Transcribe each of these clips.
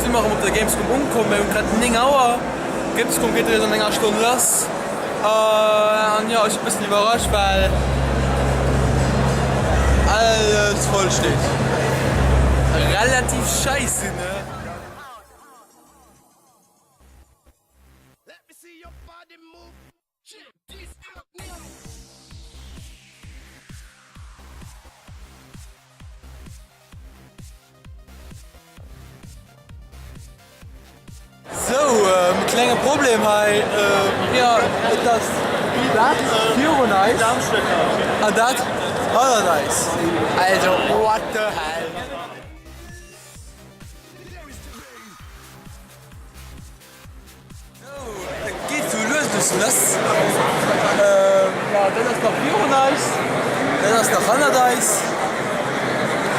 si mer erëm op der Gamescom ukomm. Mir hunn grad 9 Auer. D'Gamescom geet eréischt an enger Stonn lass. An jo, ech sinn e bëssen iwwerrascht, well alles voll steet. Relativ scheisse, ne? Sou, e klenge Problem hei. Jo, et ass dat virun eis an dat hannert eis. Also, what the hell? Sou, et geet sou lues lues lass. Jo, dat ass nach virun eis, dat ass nach hannert eis.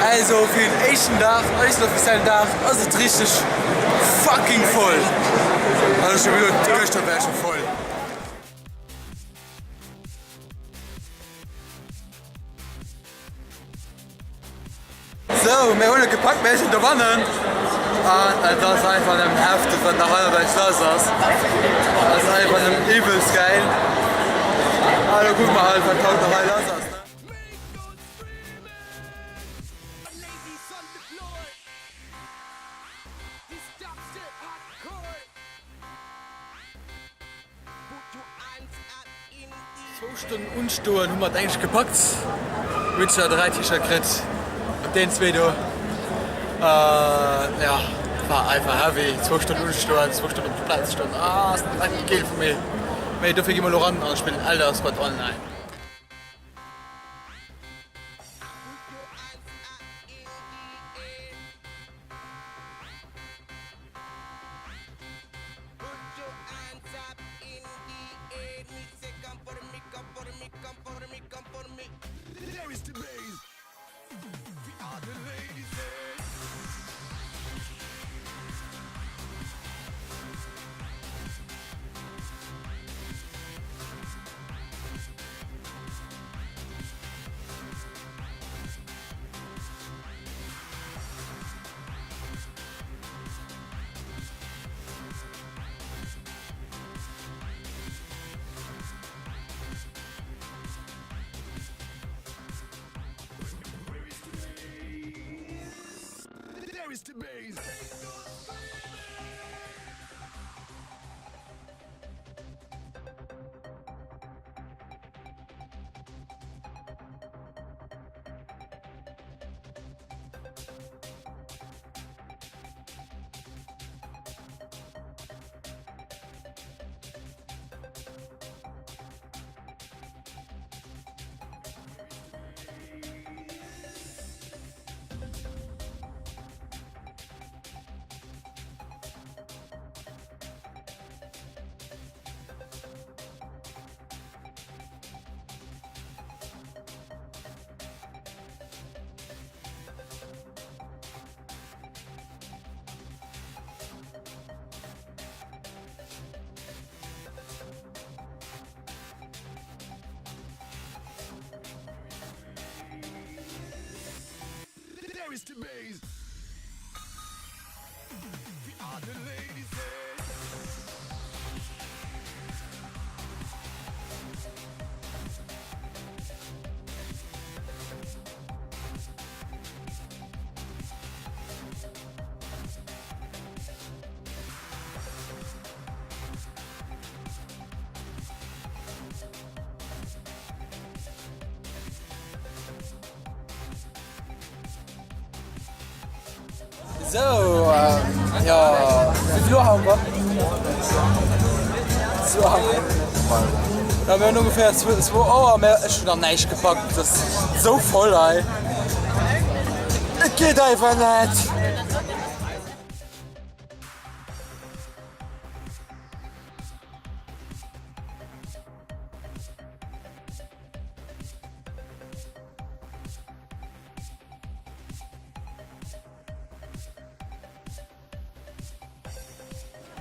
Also fir den éischten Dag, eisen offiziellen Dag, ass et richteg fucking voll. Also ech hu geduet, gëschter wär scho voll. Sou, mir hunn et gepackt, mir sinn dobannen an et ass einfach nëmmen hefteg wat nach hannert eis lass ass. Et ass einfach nëmmen iwwelst gäil. A lo kucke mer halt wat haut nach hei lass ass. Zwou Stonnen unstoen hu mer et eigentlech gepackt. Witcher 3 T-Shirt kritt op deen zwee do. Ja war einfach heavy. Zwou Stonnen unstoen, zwou Stonnen op der Plaz stoen. Ah ass net geel vu mir. Mee dofir gi mer elo ran an spillen Elder Scrolls Online. Sou, jo, wéi vill Uhr haben wir? Zwou Auer. Ja, mir hunn ongeféier zwou Auer, mä ech hunn nach näischt gepackt. Et ass sou voll hei. Et geet einfach net.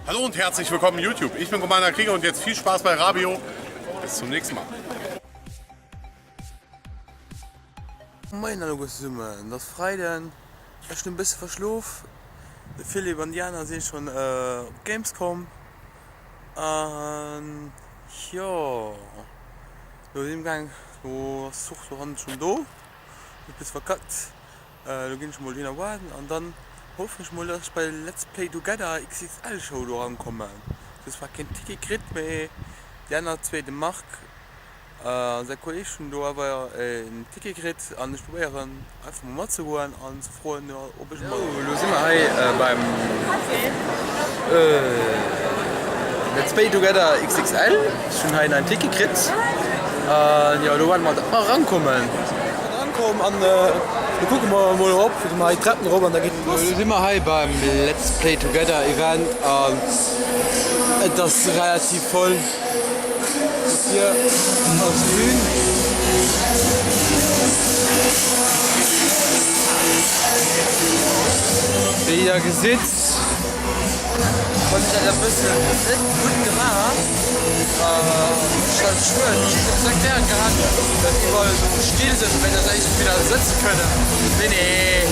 Hallo und herzlich willkommen YouTube. Ich bin Commander Krieger und jetzt viel Spaß bei Rabio. Bis zum nächsten Mal. Moien alleguer zesummen, et ass Freiden, ech hunn e bësse verschlof. De Philippe an déi aner si schonn op d'Gamescom. An jo, lo si gaang, lo ass d'Zuch do hannen schonn do, huet bis verkackt. Lo ginn ech mol dohinner waarden an dann hoffen ech mol, dass ech bei Let's Play Together XXL Show do rankommen. Ech hunn zwar keen Ticket kritt, mee déi aner zwee, de Marc a säi Kolleg hunn do awer en Ticket kritt an ech probéieren einfach mol matzegoen an ze froen ob ech mol. Sou, lo si mer hei beim Let's Play Together XXL. Ech hunn hei en Ticket kritt an jo, lo waarde mer datt mer erankommen. Erankomm an lo kucke mer mol erop, lo gi mer hei d'Treppen erop an da geet et lass. Lo si mer hei beim Let's Play Together Event an et ass relativ voll. Dofir ass d'Bün. Wéi der gesitt, hunn ech dat e bëssen net gutt gemaach. Ech hat schued, ech hätt dat gären gehat, datt iwwerall esou Still sëtzen, wéi datt Spiller sëtze kënnen. Mee nee.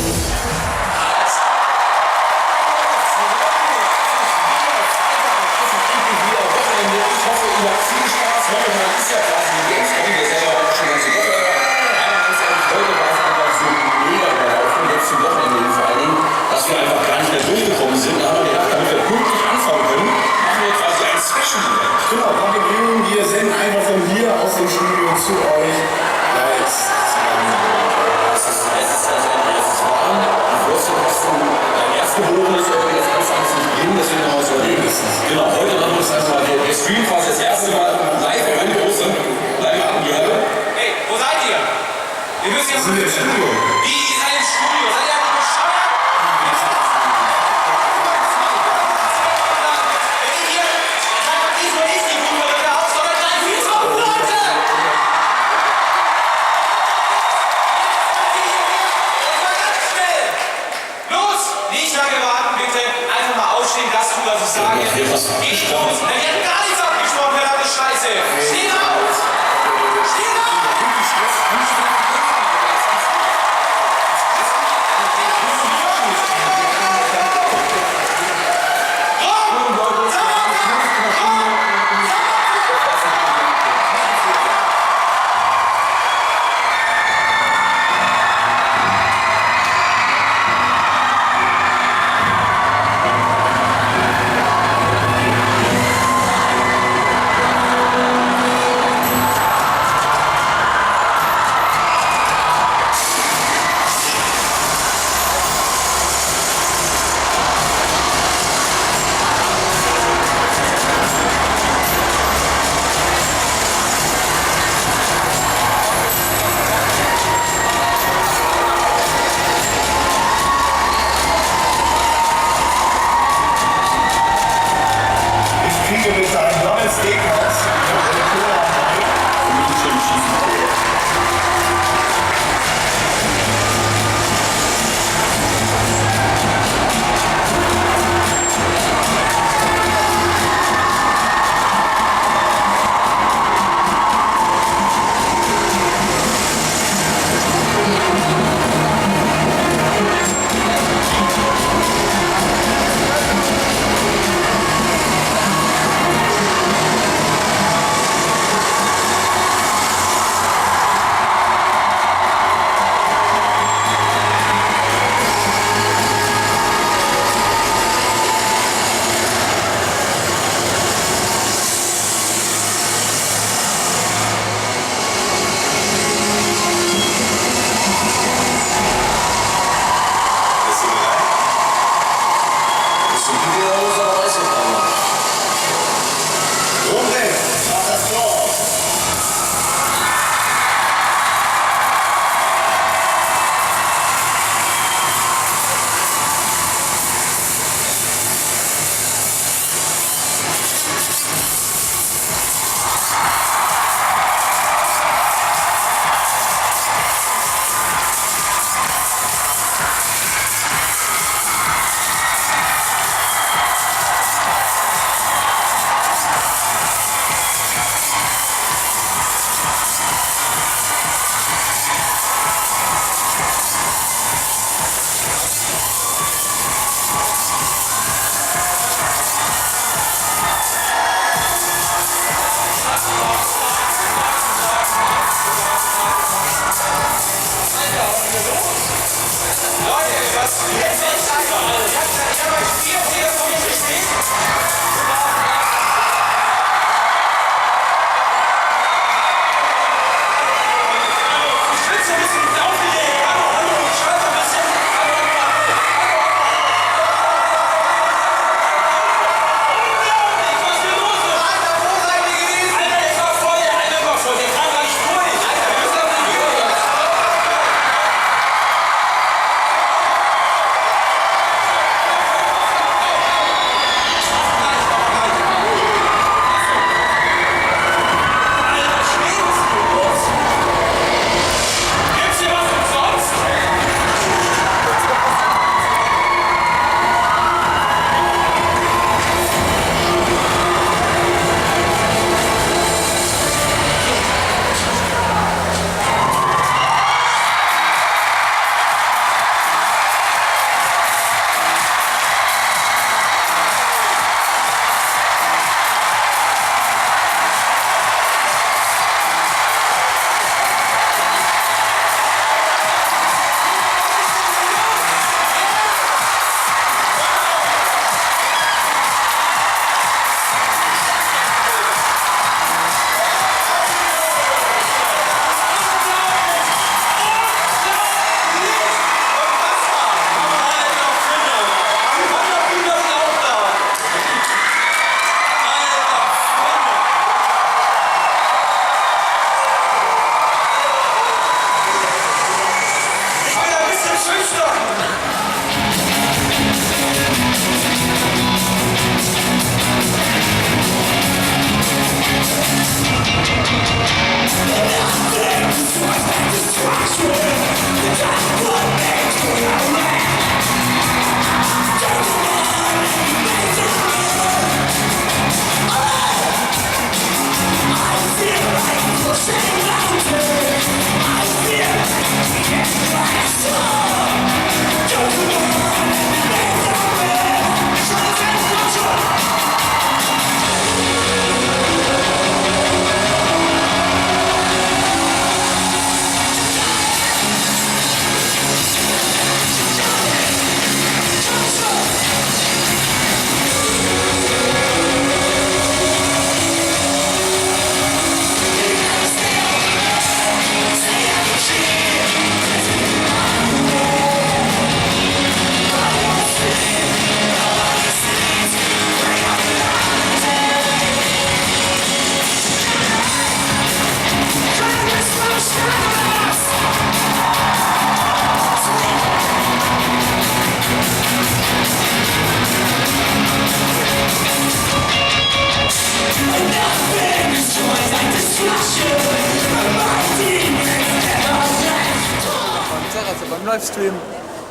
beim Livestream,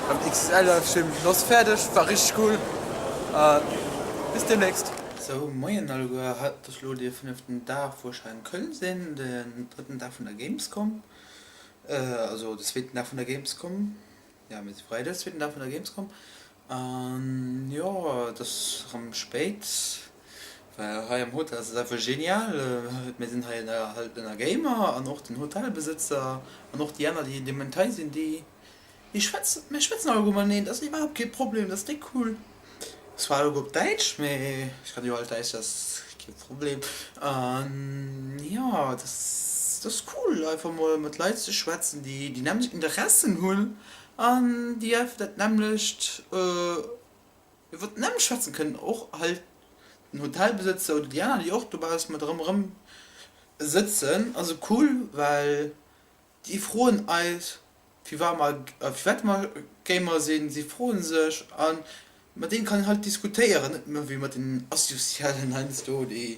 beim XXL Livestream. Lo ass fäerdeg, war richteg cool. Bis demnächst. Sou, moien alleguer, haut ass lo dee fënneften Dag wou ech hei an Köln sinn, den drëtten Dag vun der Gamescom, also de zweeten Dag vun der Gamescom, jo mir si Freides, zweeten Dag vun der Gamescom, an jo et ass rëm spéit, well hei am Hotel ass et einfach genial, mir sinn hei halt ënner Gamer an och den Hotelbesëtzer an och déi aner déi de Moment hei sinn, déi Mir schwätzen, mir schwätzen alleguer mateneen, dat ass iwwerhaapt kee Problem, dat ass déck cool. Zwar alleguer op Däitsch, mee ech kann jo alt Däitsch, dat ass kee Problem. An jo, dat ass, dat ass cool einfach mol mat Leit ze schwätzen, déi déi nämmlecht Interessen hunn an déi einfach dat nämmlecht, iwwer dat nämmlecht schwätzen kënnen. Och halt den Hotelbesëtzer oder déi aner, déi och dobausse mat erëm erëm sëtzen, ass e cool, well Déi froen eis, firwat mer, firwat mer Gamer sinn. Si froen sech a mat deene kann een halt diskutéieren, net méi wéi mat den Asozialen heiansdo, déi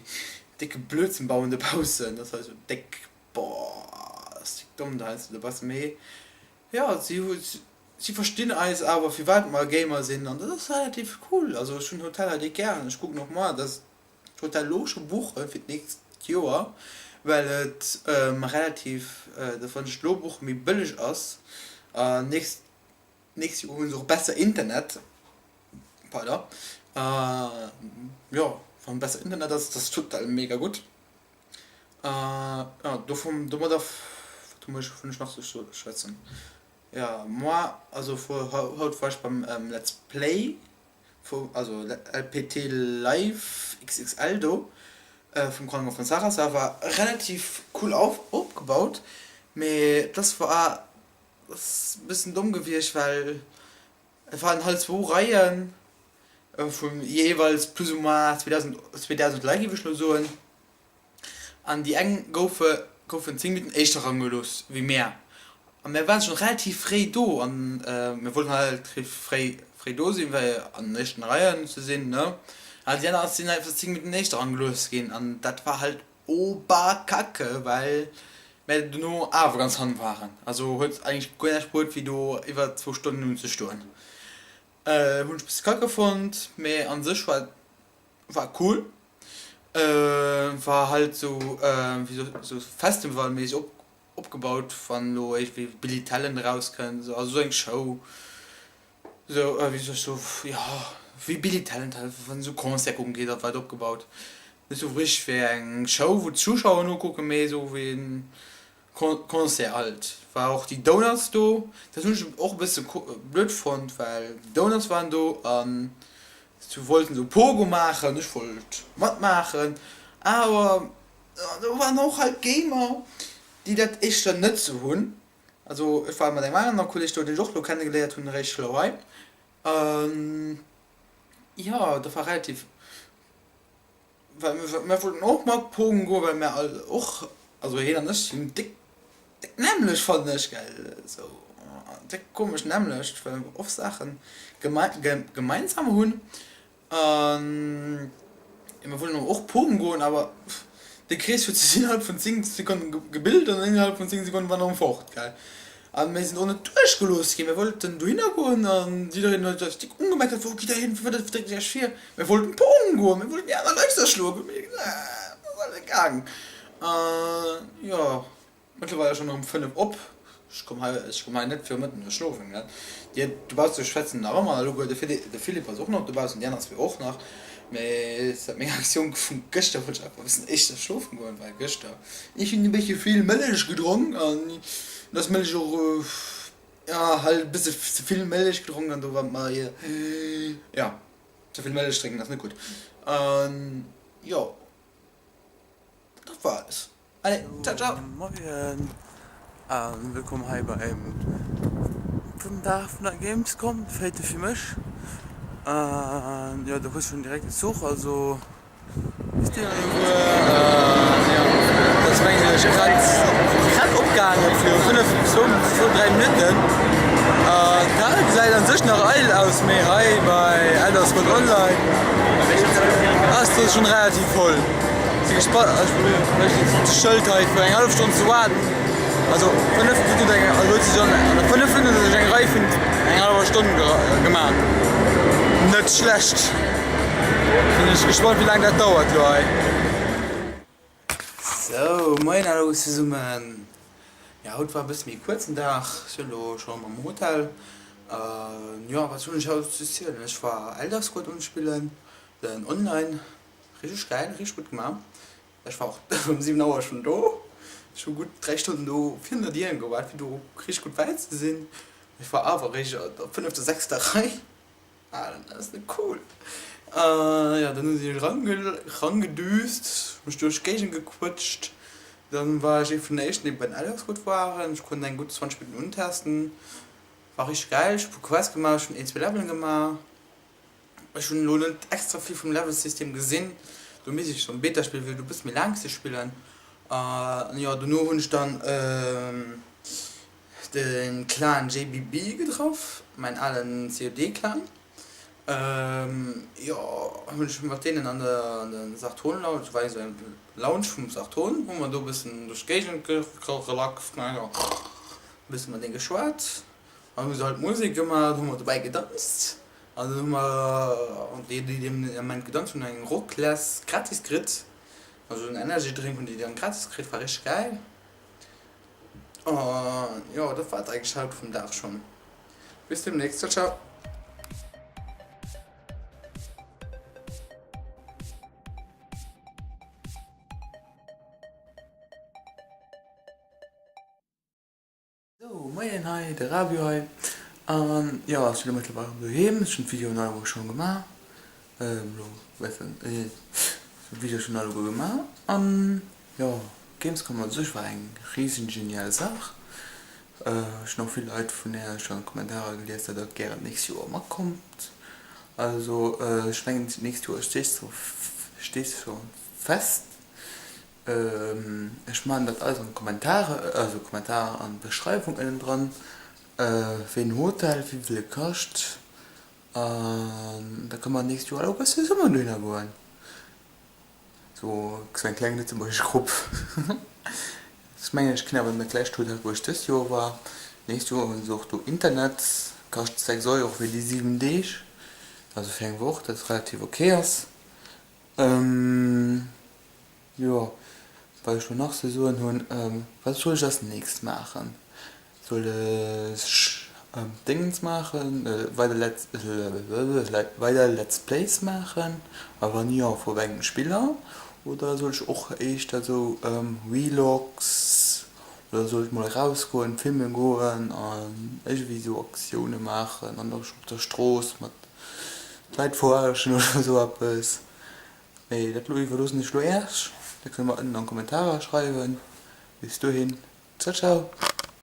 décke Blödsinn bauen dobaussen. Dat ass halt esou déck, boah, dat ass déck domm do heiansdo dobaussen. Mee jo, si hu, si verstinn eis awer, firwat mer Gamer sinn an dat ass relativ cool. Also ech hunn Hoteller déck gären. Ech kucken och mar, dass D'Hotel lo scho buche fir d'nächst Joer, well et relativ, dat wann ech lo buche méi bëlleg ass an nächst nächst Joer hu se och besser Internet, pardon, jo wann besser Internet ass, dat ass total mega gutt. Jo dovun domadder wat hu ech wunn ech nach ze schwätzen, jo moi also haut war ech beim Let's Play vum also LPT Live XXL do vum Krankenhaus von Sarasa war relativ cool auf opgebaut, mee dass war ass bëssen domm gewiescht, well et waren halt zwou Reien vun jeeweils plus ou moins 2000 2000 Leit géif ech lo soen, an déi eng goufe goufen 10 Minutten éischter erangelooss wéi mär a mär waren schonn relativ fréi do an mir wollten halt fréi fréi do sinn well an den éischten Reien ze sinn ne an déi aner sinn einfach 10 Minutten éischter erangelooss ginn an dat war halt oberkacke well mär dono awer ganz hannen waren also huet eigentlech guer näischt bruet wéi do iwwer zwou Stonnen unzestoen hunn ech bësse kacke fonnt mee an sech war War cool, war halt sou wéi sou festivalmässeg opgebaut, wann elo iergendwéi Billy Talent erauskënnt esou, also sou eng Show sou wéi soll ech soen, jo wéi Billy Talent halt, wann een sou Concert kucken geet, war et opgebaut, net sou richteg wéi eng Show wou d'Zuschauer nokucken, mee sou wéi en Concert halt. War och déi Donuts do, dat hunn ech och e bësse blöd fonnt, well déi Donuts waren do an se wollten sou Pogo maachen, ech wollt matmaachen, awer do waren och halt Gamer, déi dat éischter net sou hunn. Also ech war mat engem anere Kolleg do, deen ech och elo kennegeléiert hunn eréischt elo hei, an jo, dat war relativ. Well mir wollten och mat Pogen goen, well mir all och, also hien an ech sinn déck, déck nämmlecht fannen ech, gell, esou déck komesch nämmlecht, well mir oft Saachen gemeinsam hunn an mir wollten och Pogen goen, awer de Krees huet sech innerhalb vun 10 Sekonnen gebilt an innerhalb vun 10 Sekonnen war en erëm fort, gell. A mir sinn och net duerchgelooss ginn. Mir wollten dohinner goen an jiddereen huet eis déck ungemeckert, Wou gitt der hin? Firwat dréckt dir iech vir? Mir wollten Pogen goen, mir wollten déi aner Leit zerschloen. Mir hunn gesot, Ass alles gaang. A jo, mëttlerweil ass schonn erëm 5 op. Ech komm hei, ech komm hei net fir mëtten ze schlofen, gell. Déi dobausse schwätzen nach ëmmer. Alleguer, de Philippe, de Philippe ass och nach dobaussen, déi aner zwee och nach. Mee säit menger Aktioun vu gëschter wollt ech einfach e bëssen éischter schlofen goen, well gëschter, ech hunn e bëssche vill Mëllech gedronk an da ass Mëllech och, ja, halt e bësse ze vill Mëllech gedronk an do war mer, ja, ze vill Mëllech drénken ass net gutt. An jo, dat war alles. Allez, ciao ciao! Moien a wëllkomm hei beim drëtten Dag vun der Gamescom, de véierte fir mech. An jo, do hues schon direkt de Zuch, also bis dir alleguer. Jo, dat ass mengen ech grad grad opgaange fir 5, zwou, zwou, dräi Minutten. An d'Hal gesäit an sech nach eidel aus, mee hei bei Elder Scrolls Online ass dat schon relativ voll. Si gespannt, ech Schëld hei fir eng hallef Stonn ze waarden. Also 5 Minutten huet eng, also huet sech an an 5 Minutten huet sech eng Rei vun eng hallwer Stonn gemaach. Net schlecht. Sinn ech gespannt wéi laang dat dauert lo hei. Sou, moien alleguer zesummen. Jo, haut war e bësse méi kuerzen Dag. Ech sinn elo schonn am Hotel. Jo, wat hunn ech haut ze zielen? Ech war Elder Squad um spillen, den Online. Richteg gäil, richteg gutt gemaach. Ech war och um 7 Auer schonn do. Ech hu gutt 3 Stonnen do virun der Dier gewaart, fir do richteg gutt bäi ze sinn. Ech war awer eréischt an der fënnefter, sechster Rei. Ah, dat ass net cool. Jo, dann hu si mech erangedüst, mech duerch d'Géigend gequëtscht. Dann war ech ee vun den éischten, déi bei den Elderscode waren. Ech konnt eng gutt 20 Minutten untesten. War richteg gäil. Ech hu puer Quests gemaach, ech hunn een, zwee Levelen gemaach. Ech hunn elo net extra vill vum Levelsystem gesinn, do misst ech am Beta spillen fir do bësse méi laang ze spillen. An jo dono hunn ech dann de Clan JBB getraff, mäin alen COD Clan. Jo hunn ech mat deenen an der Sartone Lounge, war esou eng Lounge vum Sartone, hu mer do bëssen duerch d'Géigend gerelaxt, e bësse mat deene geschwat. An hu se halt Musek gemaach, hu mer dobäi gedanzt an dann hu mer déi déi deen Ament gedanzt hunn eng Roclette gratis kritt, also en Energy Drink hunn déi dann gratis kritt, war richteg gäil. An jo dat war et eigentlech haut vum Dag schonn. Bis demnächst, ciao ciao. Sou, moien hei, de Rabio hei. An jo, ech sinn elo mëttlerweil erëm doheem. Ech hunn d'Videoen alleguer schonn gemaach. Elo bessen, ech hunn d'Videoe schonn alleguer gemaach. An jo, Gamescom an sech war eng risen genial Saach. Ech hunn och vill Leit vun Äech an d'Kommentarer gelies, datt der gären d'nächst Joer matkommt. Also ech mengen d'nächst Joer steet scho fest. Ech maan dat alles an d'Kommentare, also Kommentar an d'Beschreiwung ënnen dran, wéi en Hotel, wéivill e kascht an da kënne mer nächst Joer alleguer zesummen dohinner goen, sou eng kleng lëtzebuergesch Grupp. Ech mengen ech kinn awer net dat gläicht Hotel wou ech dëst Joer war, nächst Joer hunn se och do Internet, kascht 6 Euro fir déi 7 Deeg, also fir eng Woch, dat relativ ok ass. Jo, wat ech lo nach ze soen hunn, wat soll ech als nächst maachen? Soll ech Dingens maachen, weider Let's weider Let's Plays maachen? A wann jo, vu wéi engem Spiller? Oder soll ech och éischter sou Vlogs oder soll ech mol erausgoen, filme goen an iergendwéi sou Aktioune maachen an op der Strooss mat Leit verarschen oder sou eppes? Mee dat lo iwwerloossen ech lo Äerch, dat kënnt mer ënnen an Kommentarer schreiwen. Bis dohin, ciao ciao!